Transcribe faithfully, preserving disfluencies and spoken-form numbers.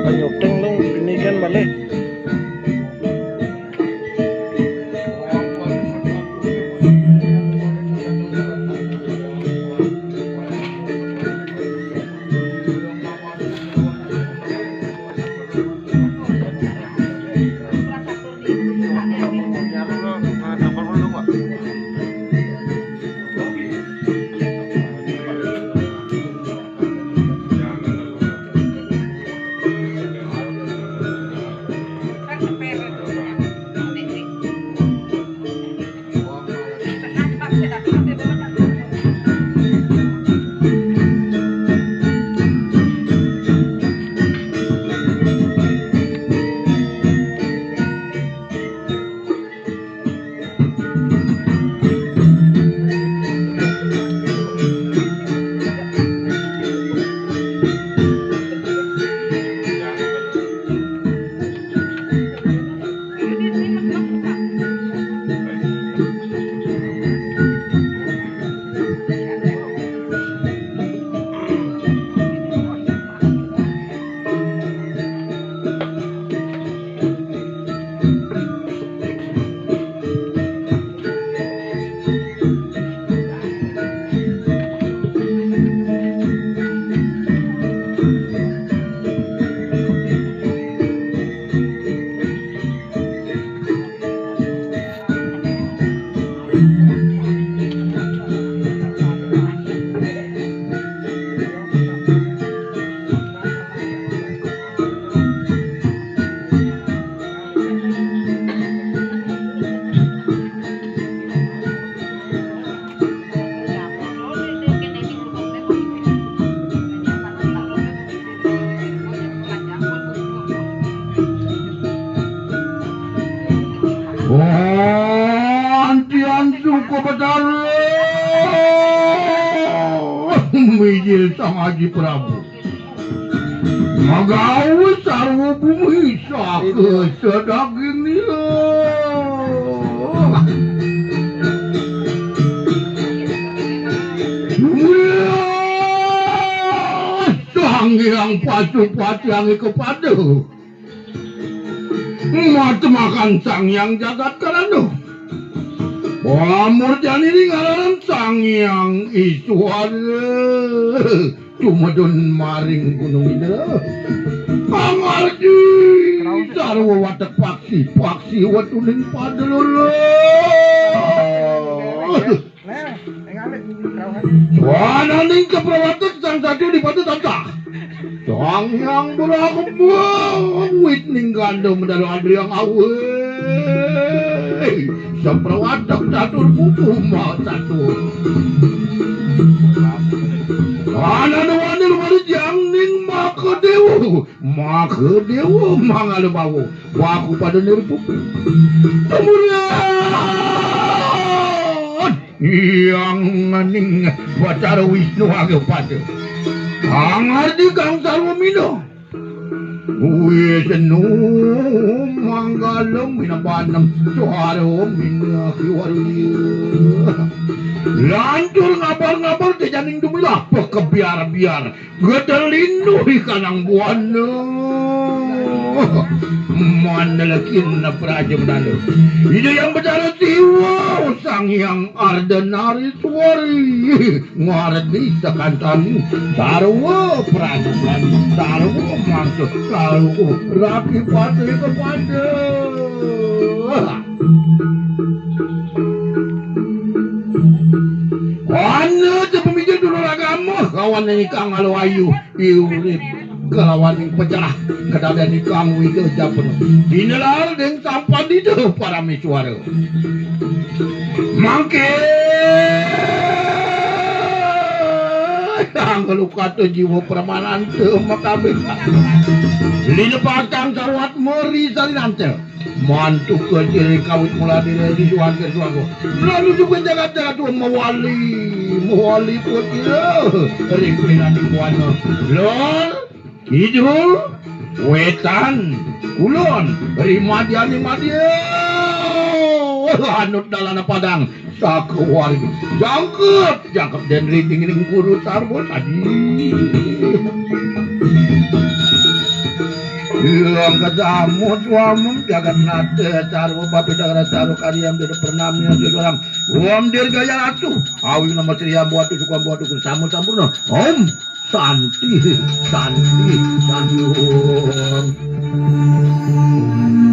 Nyuting lu bini kan balik. Antian suku Betara mijil Sang Aji Prabu. Magawe sarwa bumi saka sedaging nila. Sang Hyang Pasupati angge kepada. Matemakan Sang Hyang Jagat Karana. Pamurjani ring araran Sang Hyang Iswara. Tumedun maring Gunung Indra. Pangardi sarwa watek paksi, paksi wetuning padulur. Nah, ing alit, rauhan. Wananing kaprawatek Sang Satu Dipata tansah. Sang Hyang Brahma wit ning ganda mendalu andriang awih. Saprawatek catur pupuh ma catur. Anana wani lumari jangning maka dewa. Maka dewa mangala bawa. Waku pada nirpupu. Kemudian Hyang Maning Batara Wisnu Agung Pada. Pangardi kang sarwa mina. Wisnu manggala mina banem suara mina kiwaruya. Lantur ngabar-ngabar tejaning dumilah pekebiar-biar. Gedelinduh ikanang buana. Mandelekin praja mendalu. Ida yang betara Siwa, Sang Hyang Ardanariswari. Ngardi sekantan sarwa prajulan, sarwa mangsa, sarwa raki pati kepada. Ana tepemija dulur agama, kawan ingkang alu ayu, iurip kalawan ing pejarah, kedaden ingkang wida japena. Dinelar deng sampan dida parameswara. Mangke anggelukata jiwa pramananta makabeh. Linepatang sarwat meri salinanta. Mantuka diri kawit mulane ri suarga suarga. Lalu juga jagat-jagat tua mawali, mawali putira ring pinaning buana. Lor, kidul, wetan, kulon, ri madiane madia. Anut dalana padang, sakewargi. Jangkep, jangkep den ri tinggining guru sarwa tadi. Ilang kadamu suamem jagat nate taru papi dagara taru kariyam dede pernamya suduram. Om dirgaya ratu. Awi nama sriyam buatu sukuam buatu kun sama sampurna. Om santi, santi, santi. Om.